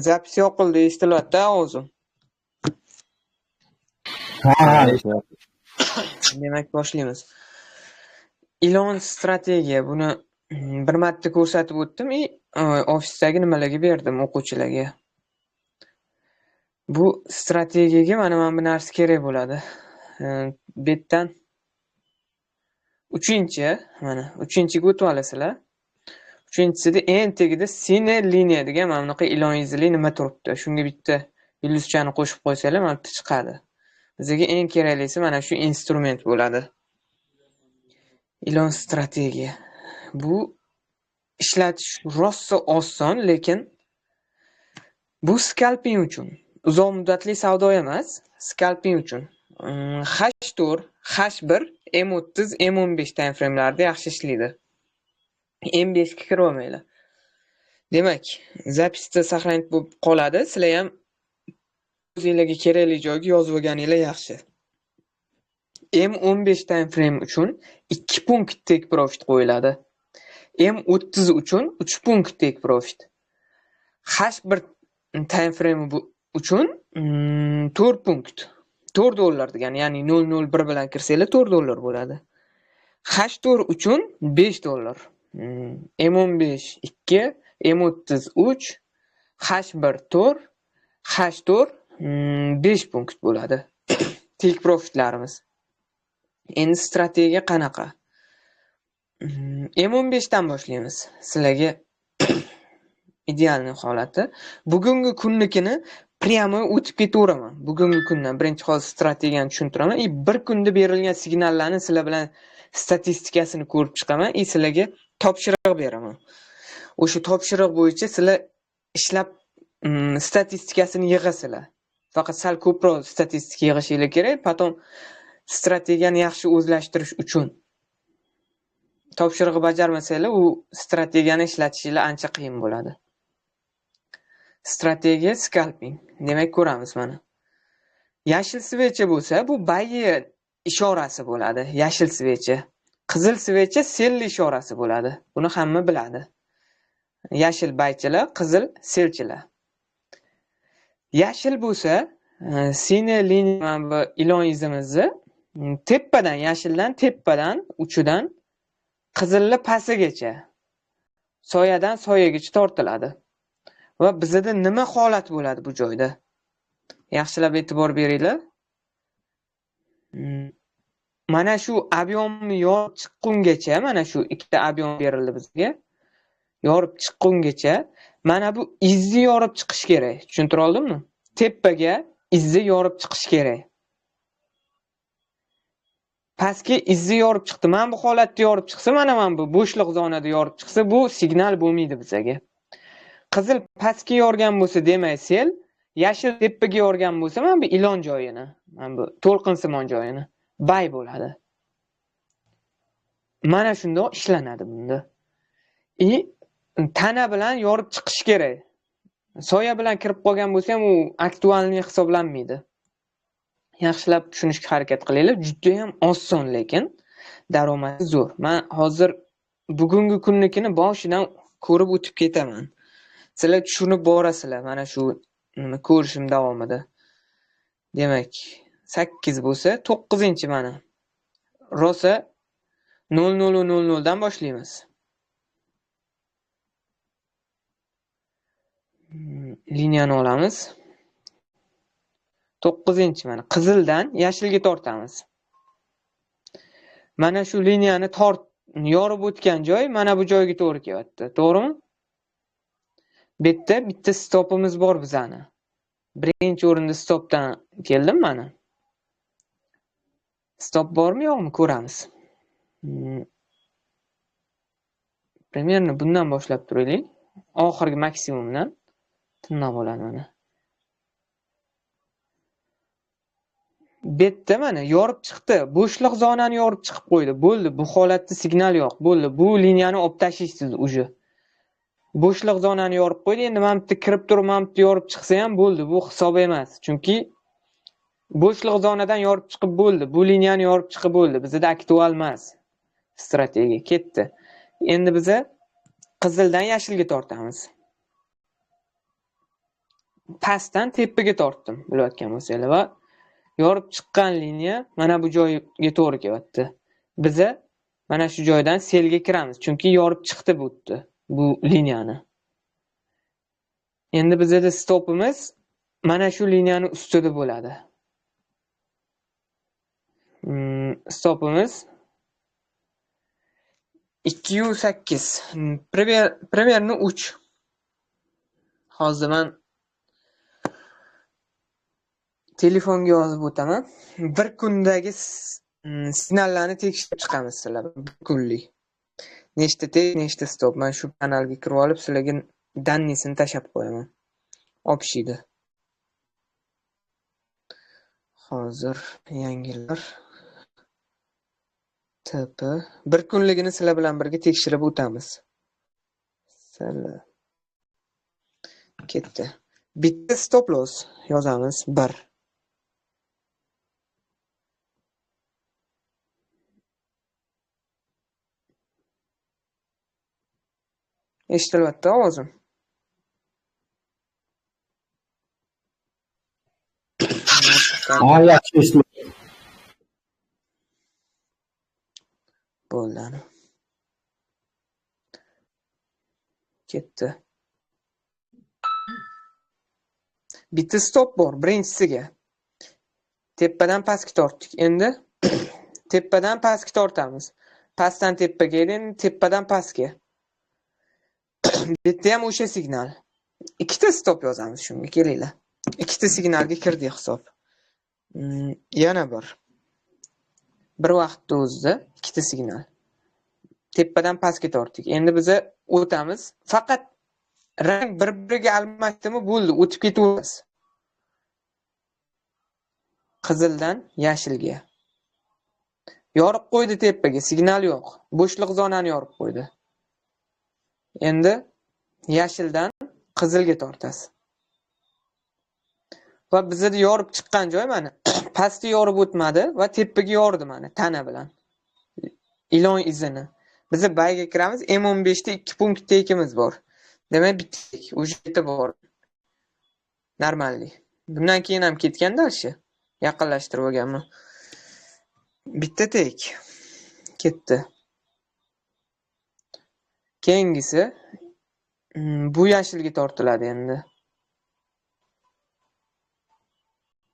Запись yoqildi, eshitilyapti ovozim? Ha. Demak, boshlaymiz. Ilon strategiya. Buni bir marta ko'rsatib o'tdim и ofisdagi nimalarga berdim o'quvchilarga. Bu strategiyaga mana bu narsa kerak bo'ladi. Bu yerdan 3-chi, mana 3-ga o'tib olasizlar. 3-chisida eng tagida sine liniya degan mana bunaqa ilon izli nima turibdi. Shunga bitta yulduzchani qo'shib qo'ysanglar, mana bu chiqadi. Bizga eng keraklisi mana shu instrument bo'ladi. Ilon strategiya. Bu ishlatish rosa oson, lekin bu scalping uchun. Uzoq muddatli savdo emas, scalping uchun. H4, H1, M30, M15 time frame'larda yaxshi ishlaydi. M5 ga kirib olmanglar. Demak, zapisda saqlanib bo'lib qoladi. Sizlar ham o'zingizlarga kerakli joyga yozib olganinglar yaxshi. M15 time frame uchun 2 punkt take profit qo'yiladi. M30 uchun 3 punkt take profit. H1 time frame uchun 4 punkt. 4 dollar degani, ya'ni 0.01 bilan kirsanglar 4 dollar bo'ladi. H4 uchun 5 dollar. M15 2, M30 3, H1 4, H4 5 punkt bo'ladi. Take profitlarimiz. Endi strategiya qanaqa? M15 dan boshlaymiz. Sizlarga idealniy holati. Bugungi kunnikini prямо o'tib ketaveraman. Bugungi kundan birinchi hozir strategiyani tushuntiraman. И bir kunda berilgan signallarni sizlar bilan statistikasini ko'rib chiqaman и sizlarga topshiriq beraman. O'sha topshiriq bo'yicha sizlar ishlab statistikasini yig'asizlar. Faqat sal ko'proq statistika yig'ishinglar kerak, потом strategiyani yaxshi o'zlashtirish uchun. Topshiriqni bajarmasanglar, u strategiyani ishlatishinglar ancha qiyin bo'ladi. Strategiya scalping. Demak, ko'ramiz mana. Yashil svecha bo'lsa, bu buy ishorasi bo'ladi. Yashil svecha. Qizil svecha sell ishorasi bo'ladi. Buni hamma biladi. Yashil buychilar, qizil sellchilar. Yashil bo'lsa, sine liniya mana bu ilon izimizni tepadan, yashildan tepadan, uchidan qizilli pastigacha, soyadan soyagacha tortiladi. Va bizda nima holat bo'ladi bu joyda? Yaxshilab e'tibor beringlar. Mana shu объемni yorib chiqqungacha, mana shu ikkita объем berildi bizga. Yorib chiqqungacha mana bu izni yorib chiqish kerak. Tushuntira oldimmi? Tepaga izni yorib chiqish kerak. Pastga izni yorib chiqdi. Mana bu holatda yorib chiqsa, mana bu bo'shliq zonada yorib chiqsa, bu signal bo'lmaydi bizga. Qizil pastga yorgan bo'lsa, demak sell, yashil tepaga yorgan bo'lsa, mana bu ilon joyini, mana bu to'lqinsimon joyini buy bo'ladi. Mana shundoq ishlanadi bunda. И tana bilan yorib chiqish kerak. Soya bilan kirib qolgan bo'lsa ham u актуальный hisoblanmaydi. Yaxshilab tushunishga harakat qilinglar. Juda ham oson, lekin daromadi zo'r. Men hozir bugungi kunnikini boshidan ko'rib o'tib ketaman. Sizlar tushunib borasizlar mana shu nima ko'rishim davomida. Demak, 8 bo'lsa, 9-chi mana. Rosa 00:00 dan boshlaymiz. Liniyani olamiz. 9-chi mana qizildan yashilga tortamiz. Mana shu liniyani yorib o'tgan joy mana bu joyga to'g'ri kelyapti, to'g'rimi? Bu yerda bitta stopimiz bor bizani. Birinchi o'rinda stopdan keldim mana. Stop bormi yo'qmi ko'ramiz. Примерно bundan boshlab turaylik. Oxirgi maksimumdan tirnoq bo'ladi mana. Bu yerda mana yorib chiqdi. Bo'shliq zonani yorib chiqib qo'ydi. Bo'ldi, bu holatda signal yo'q. Bo'ldi, bu liniyani olib tashlaysiz уже. Bo'shliq zonani yorib qo'ydi. Endi mana bu yerda kirib turib, mana bu yerda yorib chiqsa ham bo'ldi. Bu hisob emas. Chunki bo'shliq zonadan yorib chiqib bo'ldi. Bu liniyani yorib chiqib bo'ldi. Bizda aktual emas. Strategiya ketdi. Endi biza qizildan yashilga tortamiz. Pastdan tepaga tortdim, bilayotgan bo'lsanglar, va yorib chiqqan liniya mana bu joyga to'g'ri kelyapti. Biza mana shu joydan selga kiramiz, chunki yorib chiqdi bu liniyani. Endi bizda stopimiz mana shu liniyani ustida bo'ladi. Stopimiz 208, примерно 3. Hozir men telefonga yozib o'taman. Bir kundagi signallarni tekshirib chiqamiz sizlar. Bir kunlik. Nechta tek, nechta stop. Men shu kanalga kirib olib sizlarga dannisini tashab qo'yaman. Obshiydi. Hozir yangilar TP bir kunligini sizlar bilan birga tekshirib o'tamiz. Sizlar ketdi. Bitta stop loss yozamiz 1. Eshitilyapti ovozim? Ha, yaxshi eshitilyapti. Bo'ldi. Ketdi. Bitta stop bor birinchisiga. Tepadan pastga tortdik. Endi tepadan pastga tortamiz. Pastdan tepaga, endi tepadan pastga. Bitta ham o'sha signal. Ikkita stop yozamiz shunga, kelinglar. Ikkita signalga kirdik hisob. Yana bir. Bir vaqtda o'zida ikkita signal. Tepadan pastga tortdik. Endi biz o'tamiz. Faqat rang bir-biriga almashdimi bo'ldi, o'tib ketaveramiz. Qizildan yashilga. Yorib qo'ydi tepaga, signal yo'q. Bo'shliq zonani yorib qo'ydi. Endi yashildan qizilga tortasiz. Va bizda yorib chiqqan joy mana pastga yorib o'tmadi va tepaga yordi mana tana bilan. Ilon izini. Biz bayga kiramiz, M15 da 2 punkt tekimiz bor. Demak, bitta o'sha bor. Normallik. Bundan keyin ham ketganda shu yaqinlashtirib olganman. Bitta tek ketdi. Keyingisi bu yashilga tortiladi endi.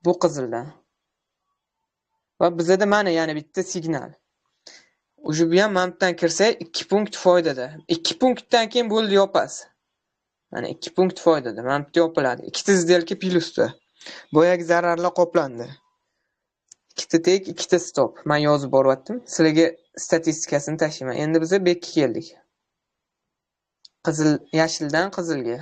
Bu qizildan. Va bizda mana yana bitta signal. O'sha bu ham mana kirsa 2 punkt foydada. 2 punktdan keyin bo'ldi, yopasiz. Mana 2 punkt foydada. Mana bitta yopiladi. Ikkita сделка plyusda. Boyagi zararlar qoplandi. Ikkita tek, ikkita stop. Men yozib boryaptim. Sizlarga statistikasini tashlayman. Endi biz bu yerga keldik. Qizil, yashildan qizilga.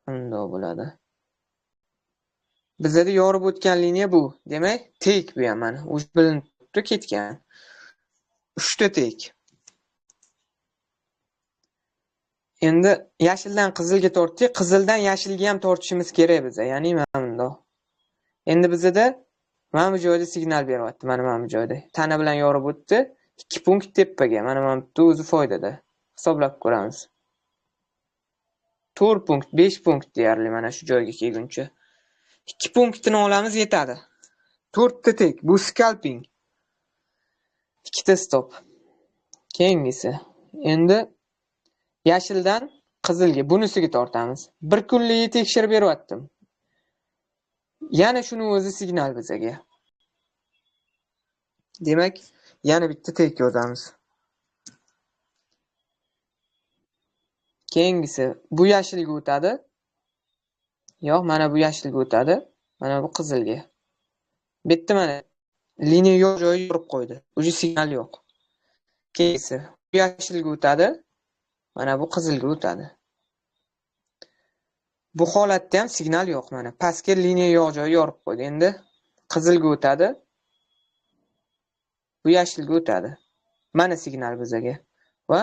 Bunday bo'ladi. Bizda yorib o'tgan liniya bu. Demak, tek bu ham mana. O'zi bilinib turibdi, ketgan. 3 ta tek. Endi yashildan qizilga tortdik, qizildan yashilga ham tortishimiz kerak biza. Ya'ni mana bunday. Endi bizda mana bu joyda signal beryapti, mana bu joyda. Tana bilan yorib o'tdi. 2 punkt tepaga. Mana bu o'zi foydada. Hisoblab ko'ramiz. 4 punkt, 5 punkt deyarli mana shu joyga kelguncha. 2 punktini olamiz, yetadi. 4 ta tek, bu scalping. 2 ta stop. Keyingisi. Endi yashildan qizilga, bunisiga tortamiz. Bir kunlikni tekshirib beryaptim. Yana shuni o'zi signal bizaga. Demak, yana bitta tek yozamiz. Keyingisi bu yashilga o'tadi. Yo'q, mana bu yashilga o'tadi. Mana bu qizilga. Bu yerda mana liniya yo'q joyi yorib qo'ydi. O'zi signal yo'q. Keyingisi bu yashilga o'tadi. Mana bu qizilga o'tadi. Bu holatda ham signal yo'q mana. Pastga liniya yo'q joyi yorib qo'ydi. Endi qizilga o'tadi. Bu yashilga o'tadi. Mana signal bizaga. Va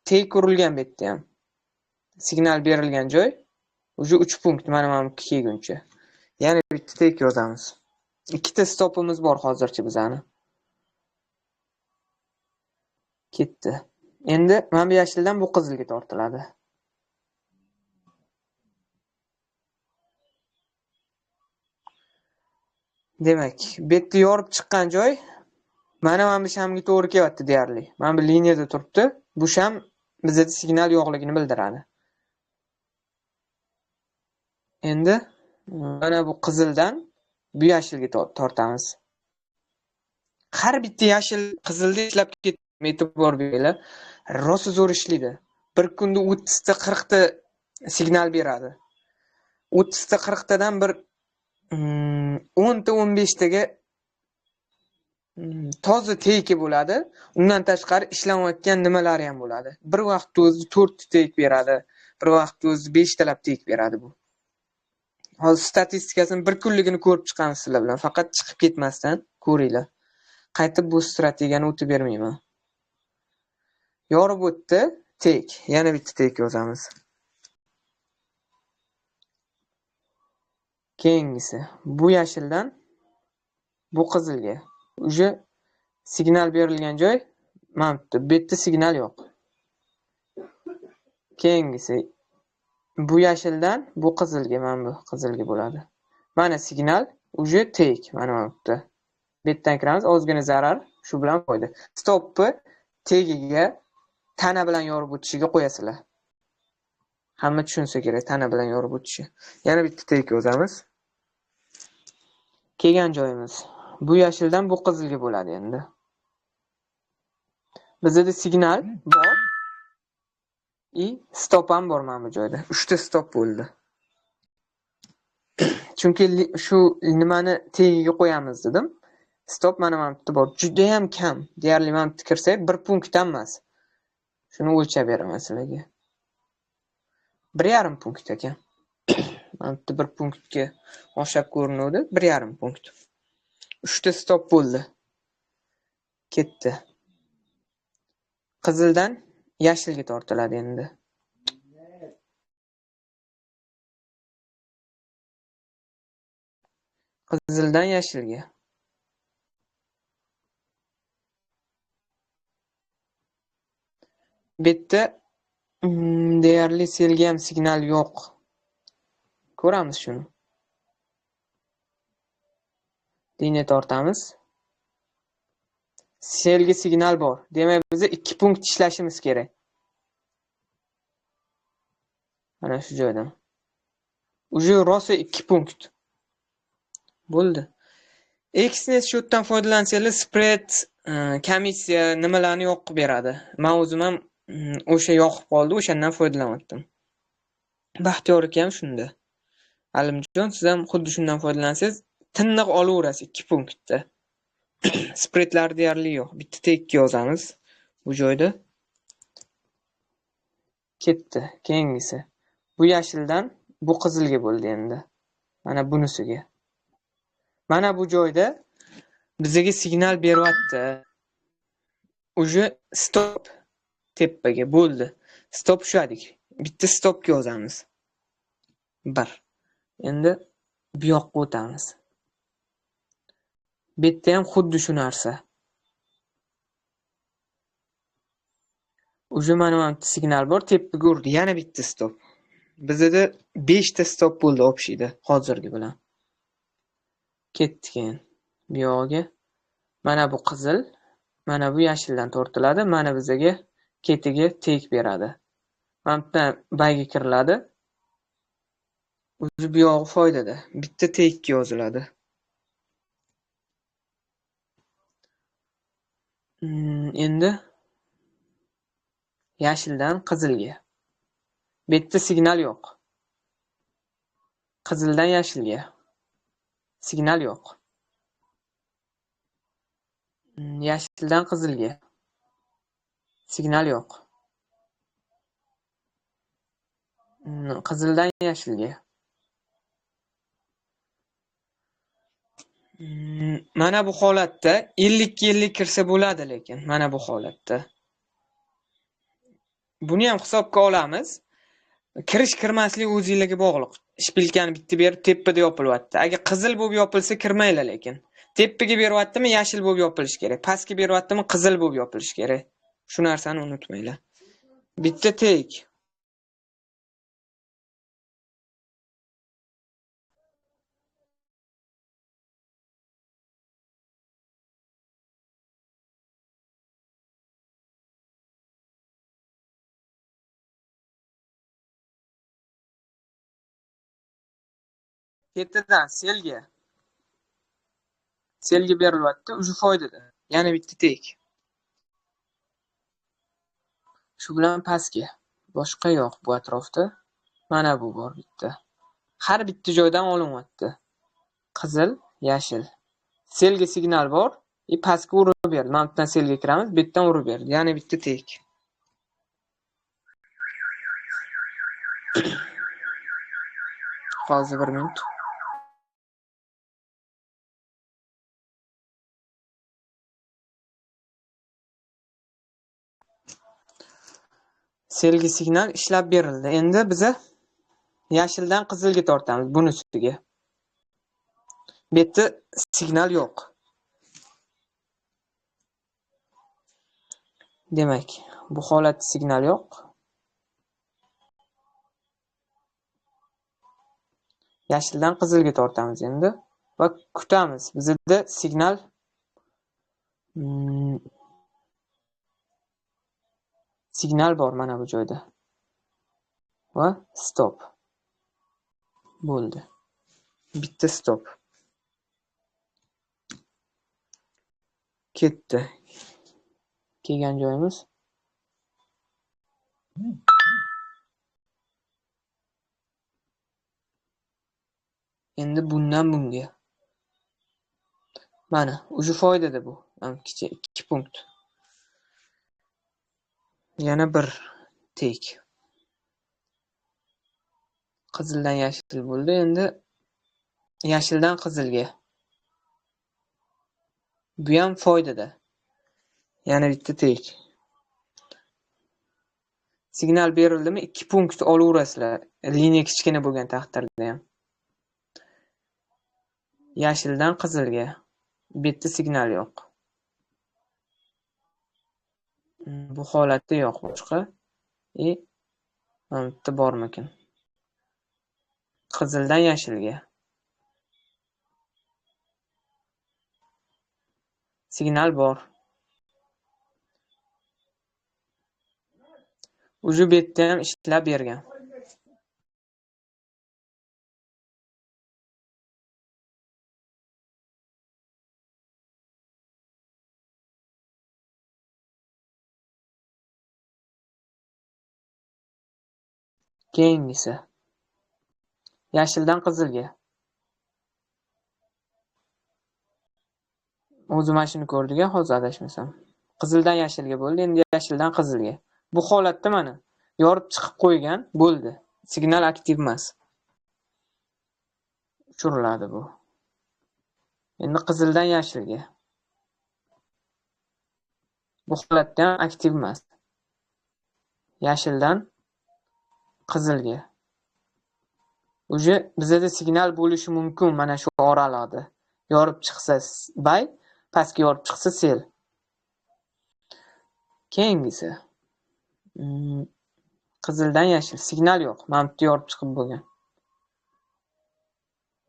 tek urilgan bu yerda ham. Signal berilgan joy уже 3 punkt mana bu kelguncha. Yana bitta tek yozamiz. Ikkita stopimiz bor hozircha bizani. Ketdi. Endi mana bu yashildan bu qizilga tortiladi. Demak, bu yerda yorib chiqqan joy mana bu shamga to'g'ri kelyapti deyarli. Mana bu liniyada turibdi. Bu sham bizda signal yo'qligini bildiradi. Endi mana bu qizildan bu yashilga tortamiz. Har bitta yashil qizilda ishlab ketma, e'tibor beringlar. Rosa zo'r ishlaydi. Bir kunda 30 ta 40 ta signal beradi. 30 ta 40 tadan bir 10 ta 15 taga toza teki bo'ladi. Undan tashqari ishlanayotgan nimalari ham bo'ladi. Bir vaqtda o'zi 4 ta tek beradi, bir vaqtda o'zi 5 talab tek beradi bu. Hozir statistikasini bir kunligini ko'rib chiqamiz sizlar bilan. Faqat chiqib ketmasdan ko'ringlar. Qaytib bu strategiyani o'tib bermayman. Yorib o'tdi, tek. Yana bitta tek yozamiz. Keyingisi bu yashildan bu qizilga. Уже signal berilgan joy mana bu yerda signal yo'q. Keyingisi bu yashildan bu qizilga, mana bu qizilga bo'ladi. Mana signal уже tek, mana bu yerda. Bu yerdan kiramiz, ozgina zarar, shu bilan foyda. Stopni tegiga tana bilan yorib o'tishiga qo'yasizlar. Hamma tushunsa kerak, tana bilan yorib o'tishi. Yana bitta tek yozamiz. Kelgan joyimiz bu yashildan bu qizilga bo'ladi endi. Bizda signal bor. I stop ham bor mana bu joyda. 3 ta stop bo'ldi. Chunki shu nimani tegiga qo'yamiz dedim. Stop mana bu yerda bor. Juda ham kam. Deyarli mana bu yerda kirsak 1 punktdan emas. Shuni o'lchab beraman sizlarga. 1,5 punkt ekan. Mana bu yerda 1 punktga o'xshab ko'rinadi. 1,5 punkt. 3 ta stop bo'ldi. Ketdi. Qizildan yashilga tortiladi endi. Qizildan yashilga. Bu yerda deyarli selga ham signal yo'q. Ko'ramiz shuni. Liniya tortamiz. Selga signal bor. Demak, biz 2 punkt ishlashimiz kerak. Mana shu joydan. Уже rosa 2 punkt. Bo'ldi. Exness shotdan foydalansanglar, spread, komissiya nimalarni yo'q qilib beradi. Men o'zim ham o'sha yoqib qoldi, o'shandan foydalanyaptim. Baxtiyor aka ham shunda. Alimjon, siz ham xuddi shundan foydalansangiz, tiniq olaverasiz 2 punktda. Spreadlar deyarli yo'q. Bitta tek yozamiz bu joyda. Ketdi. Keyingisi. Bu yashildan bu qizilga bo'ldi endi. Mana bunisiga. Mana bu joyda bizga signal beryapti. Уже stop tepaga bo'ldi. Stop ushladik. Bitta stopga yozamiz. 1. Endi bu yoqqa o'tamiz. Bu yerda ham xuddi shu narsa. Уже mana bu signal bor, tepaga urdi. Yana bitta stop. Bizda 5 ta stop bo'ldi obshiyda hozirgi bilan. Ketdik endi bu yog'iga. Mana bu qizil, mana bu yashildan tortiladi, mana bizga ketiga tek beradi. Mana bu yerdan bayga kiriladi. O'zi bu yog'i foydada. Bitta tek yoziladi. Endi yashildan qizilga. Bu yerda signal yo'q. Qizildan yashilga. Signal yo'q. Yashildan qizilga. Signal yo'q. Qizildan yashilga. Mana bu holatda 50-50 kirsa bo'ladi, lekin mana bu holatda. Buni ham hisobga olamiz. Kirish kirmaslik o'zingizlarga bog'liq. Shpilkani bitta berib tepada yopilyapti. Agar qizil bo'lib yopilsa kirmanglar lekin. Tepaga beryaptimi, yashil bo'lib yopilishi kerak. Pastga beryaptimi, qizil bo'lib yopilishi kerak. Shu narsani unutmanglar. Bitta take. Ketidan selga. Selga berilyapti, уже foydada. Yana bitta take. Shu bilan pastga. Boshqa yo'q bu atrofda. Mana bu bor bitta. Har bitta joydan olinyapti. Qizil, yashil. Selga signal bor, pastga urib berdi. Mana bu yerdan selga kiramiz, bu yerdan urib berdi. Yana bitta take. Hozir 1 minut. Selgi signal ishlab berildi. Endi biza yashildan qizilga tortamiz bunisiga. Bu yerda signal yo'q. Demak, bu holatda signal yo'q. Yashildan qizilga tortamiz endi va kutamiz. Bizda signal signal bor mana bu joyda. Va stop. Bo'ldi. Bitta stop. Ketdi. Kelgan joyimiz. Endi bundan bunga. Mana, уже foydada bu. Kichik 2 punkt. Yana bir take. Qizildan yashil bo'ldi. Endi yashildan qizilga. Bu ham foydada. Yana bitta take. Signal berildimi? 2 punkt olaverasizlar. Liniya kichkina bo'lgan taqdirda ham. Yashildan qizilga. Bu yerda signal yo'q. Bu holatda yo'q boshqa. Mana bitta bormikin? Qizildan yashilga. Signal bor. Уже bu yerda ham ishlab bergan. Keyingisi. Yashildan qizilga. O'zi mana shuni ko'rdik-a, hozir adashmasam. Qizildan yashilga bo'ldi, endi yashildan qizilga. Bu holatda mana yorib chiqib qo'ygan bo'ldi. Signal aktiv emas. Uchiriladi bu. Endi qizildan yashilga. Bu holatda ham aktiv emas. Yashildan qizilga. Уже bizda signal bo'lishi mumkin mana shu oralarda. Yorib chiqsa buy, pastga yorib chiqsa sell. Keyingisi. Qizildan yashil, signal yo'q. Mana bu yorib chiqib bo'lgan.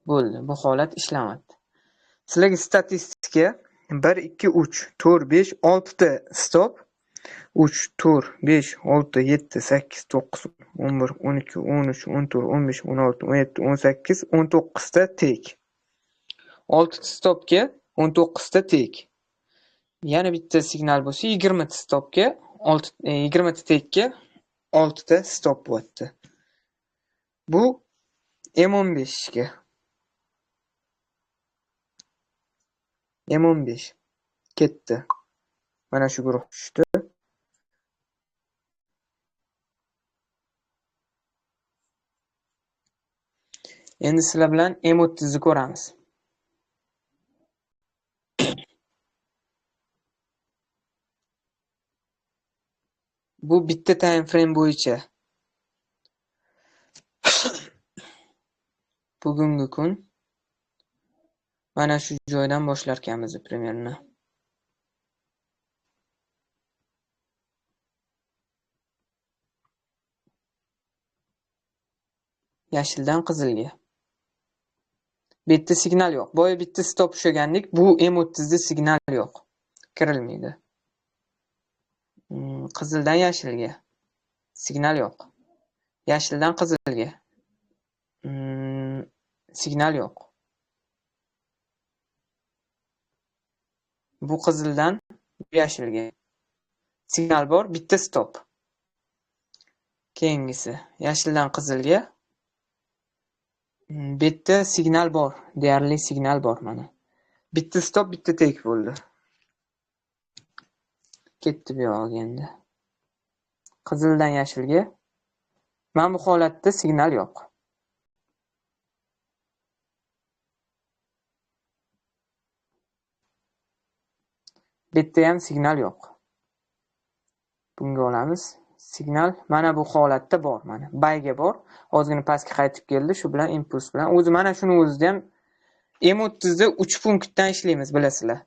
Bo'ldi. Bu holat ishlamadi. Sizlarga statistika 1 2 3 4 5 6 ta stop. 3 4 5 6 7 8 9 11 12 13 14 15 16 17 18 19 ta take. 6 ta stopga 19 ta take. Yana bitta signal bo'lsa 20 ta stopga 20 ta take'ga 6 ta stop bo'lyapti. Bu M15 ga. M15 ketdi. Mana shu guruh tushdi. Endi sizlar bilan M30 ni ko'ramiz. Bu bitta time frame bo'yicha. Bugungi kun mana shu joydan boshlar ekanmiz примерно. Yashildan qizilga. Bu yerda signal yo'q. Boya bitta stop ushlagandik. Bu M30 da signal yo'q. Kirilmaydi. Qizildan yashilga. Signal yo'q. Yashildan qizilga. Signal yo'q. Bu qizildan yashilga. Signal bor, bitta stop. Keyingisi yashildan qizilga. Bu yerda signal bor, deyarli signal bor mana. Bitta stop, bitta take bo'ldi. Ketdi bu yog'iga endi. Qizildan yashilga. Mana bu holatda signal yo'q. Bu yerda ham signal yo'q. Bunga olamiz. Signal mana bu holatda bor mana. Buyga bor. Ozgina pastga qaytib keldi, shu bilan impuls bilan. O'zi mana shuni o'zida ham M30 da 3 punktdan ishlaymiz, bilasizlar.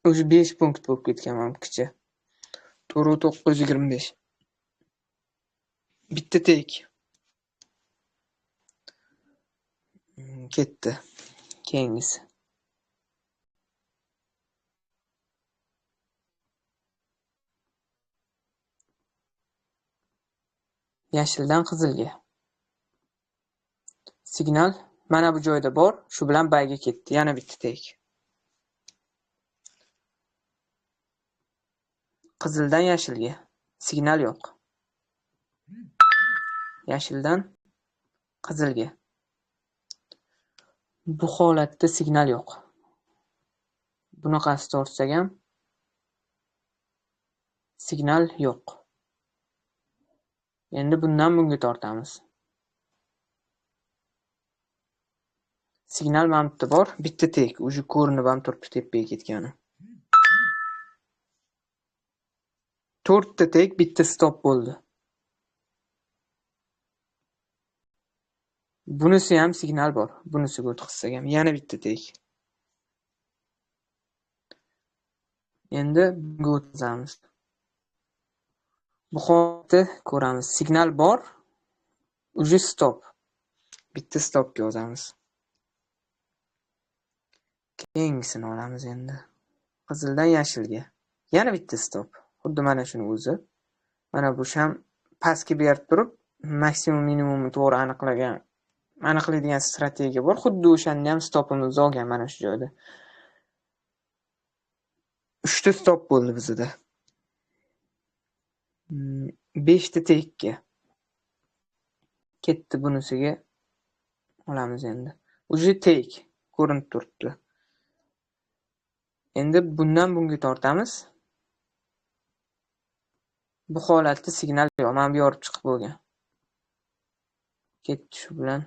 O'zi 5 punkt bo'lib ketgan mana bu kicha. 4925. Bitta take. Ketdi. Keyingisi. Yashildan qizilga. Signal mana bu joyda bor, shu bilan buyga ketdi. Yana bitta take. Qizildan yashilga. Signal yo'q. Yashildan qizilga. Bu holatda signal yo'q. Bunaqasi tortsak ham signal yo'q. Endi bundan bunga tortamiz. Signal mana bu yerda bor, bitta tek, уже ko'rinib ham turibdi tepaga ketgani. 4 ta tek, bitta stop bo'ldi. Bunisi ham signal bor. Bunisiga o'tkazsak ham yana bitta tek. Endi bunga o'tkazamiz. Bu holatda ko'ramiz. Signal bor, уже stop. Bitta stopga yozamiz. Keyingisini olamiz endi. Qizildan yashilga. Yana bitta stop. Xuddi mana shuni o'zi. Mana bu ham pastga berib turib, maksimum minimumni to'g'ri aniqlaydigan strategiya bor. Xuddi o'shanda ham stopimizni olgan mana shu joyda. 3 ta stop bo'ldi bizda. 5 ta tekka. Ketdi bunisiga olamiz endi. Уже take ko'rinib turibdi. Endi bundan bunga tortamiz. Bu holatda signal yo'q. Mana bu yorib chiqib bo'lgan. Ketdi shu bilan.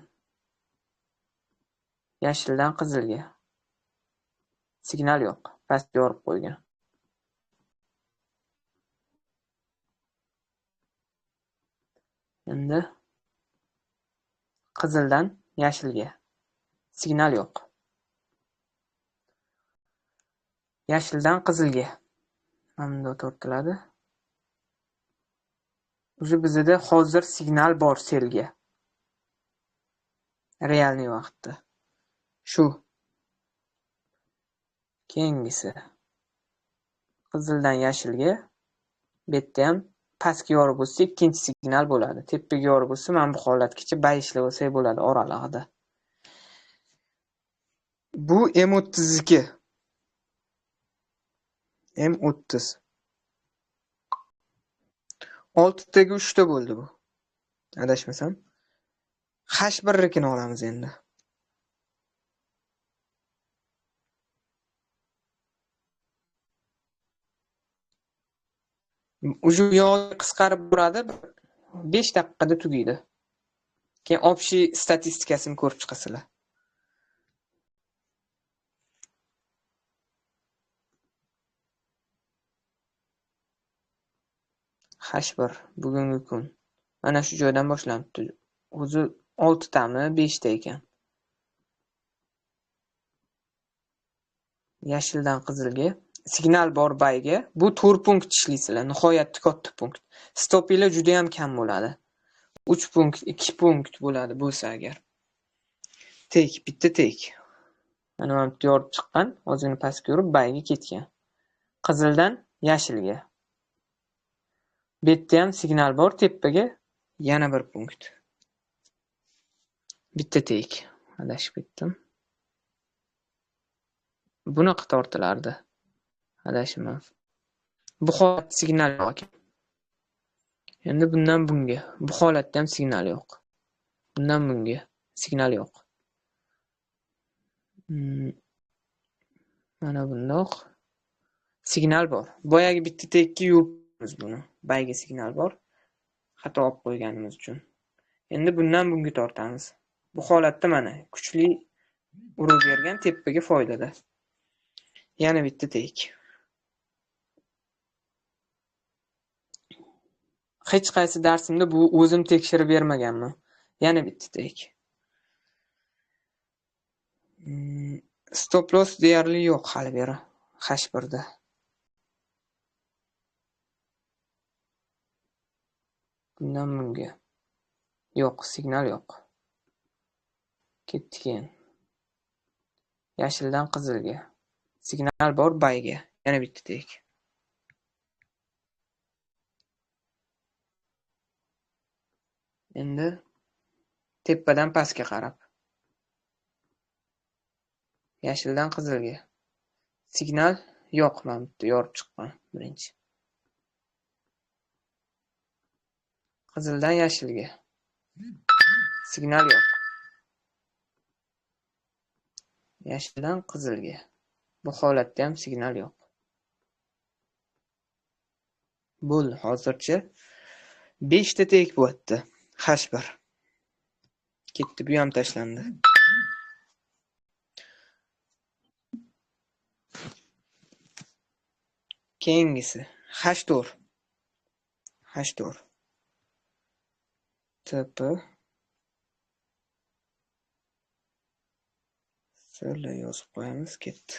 Yashildan qizilga. Signal yo'q. Pastga yorib qo'ygan. Endi qizildan yashilga. Signal yo'q. Yashildan qizilga. Mana bunda tortiladi. Уже bizda hozir signal bor selga. Realniy vaqtda. Shu. Keyingisi. Qizildan yashilga. Bu yerda ham pastga yorib o'tsa ikkinchi signal bo'ladi. Tepaga yorib o'tsa mana bu holatgacha buy ishlab olsak bo'ladi oralig'ida. Bu M32. M30. 6taga 3 ta bo'ldi bu. Adashmasam. H1nikini olamiz endi. Уже yo'l qisqarib boradi, 5 daqiqada tugaydi. Keyin общий statistikasini ko'rib chiqasizlar. H1 bugungi kun. Mana shu joydan boshlanibdi. O'zi 6 tami, 5 ta ekan. Yashildan qizilga signal bor buyga. Bu 4 punkt ishlaysizlar. Nihoyatda katta punkt. Stopinglar juda ham kam bo'ladi. 3 punkt, 2 punkt bo'ladi bo'lsa agar. Tek, bitta tek. Mana bu yerda yorib chiqqan, ozgina pastga yurib bayga ketgan. Qizildan yashilga. Bu yerda ham signal bor tepaga, yana 1 punkt. Bitta tek. Adashib ketdim. Bunaqa tortilardi. Adashimman. Bu holat signal yo'q ekan. Endi bundan bunga. Bu holatda ham signal yo'q. Bundan bunga signal yo'q. Mana bundoq signal bor. Boyagi bitta tekka yuribmiz buni. Bayga signal bor. Xato olib qo'yganimiz uchun. Endi bundan bunga tortamiz. Bu holatda mana kuchli urib bergan tepaga foydada. Yana bitta tek. Hech qaysi darsimda bu o'zim tekshirib bermaganman. Yana bitta tek. Stop loss deyarli yo'q hali beri H1da. Bundan bunga. Yo'q, signal yo'q. Ketdik endi. Yashildan qizilga. Signal bor bayga. Yana bitta tek. Endi tepadan pastga qarab. Yashildan qizilga. Signal yo'q, mana bu yerda yorib chiqqan birinchi. Qizildan yashilga. Signal yo'q. Yashildan qizilga. Bu holatda ham signal yo'q. Bo'ldi, hozircha 5 ta tek bo'lyapti. H1. Ketdi, bu ham tashlandi. Keyingisi H4. H4. TP SL yozib qo'yamiz, ketdi.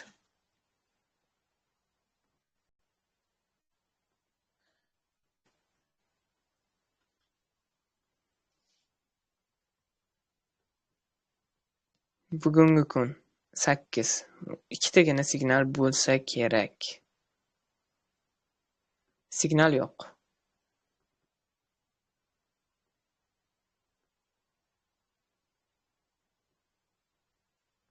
Bugungi kun 8. Ikkitagina signal bo'lsa kerak. Signal yo'q.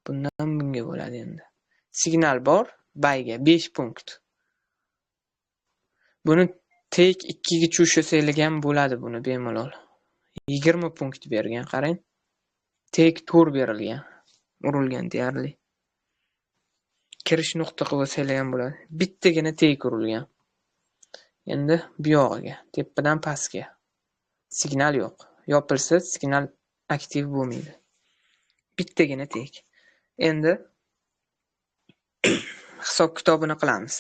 Bundan bunga bo'ladi endi. Signal bor, bayga 5 punkt. Buni tek 2 ga tushirsak ham bo'ladi buni bemalol. 20 punkt bergan, qarang. Tek 4 berilgan. Urilgan deyarli. Kirish nuqta qilib olsanglar ham bo'ladi. Bittagina tek urilgan. Endi bu yog'iga, tepadan pastga. Signal yo'q. Yopilsa signal aktiv bo'lmaydi. Bittagina tek. Endi hisob kitobini qilamiz.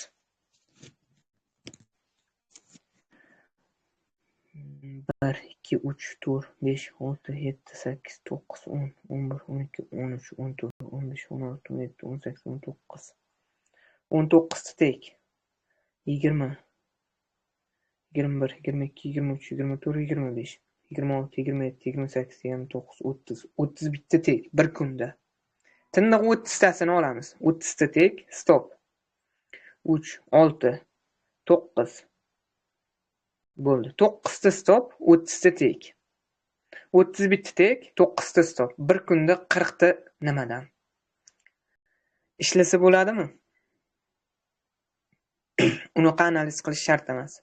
1 2 3 4 5 6 7 8 9 10 11 12 13 14 15 16 17 18 19. 19 ta tek. 20 21 22 23 24 25 26 27 28 29 30 31 ta tek bir kunda. Tiniq 30 tasini olamiz. 30 ta tek, stop. 3 6 9 bo'ldi. 9 ta stop, 30 ta tek. 31 ta tek, 9 ta stop. Bir kunda 40 ta nimadan? Ishlasa bo'ladimi? Unaqa analiz qilish shart emas.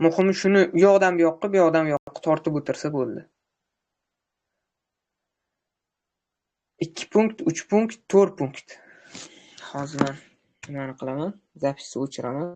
Muhimi shuni u yoqdan bu yoqqa, bu yoqdan bu yoqqa tortib o'tirsa bo'ldi. 2 punkt, 3 punkt, 4 punkt. Hozir men nimani qilaman? Zapisni o'chiraman.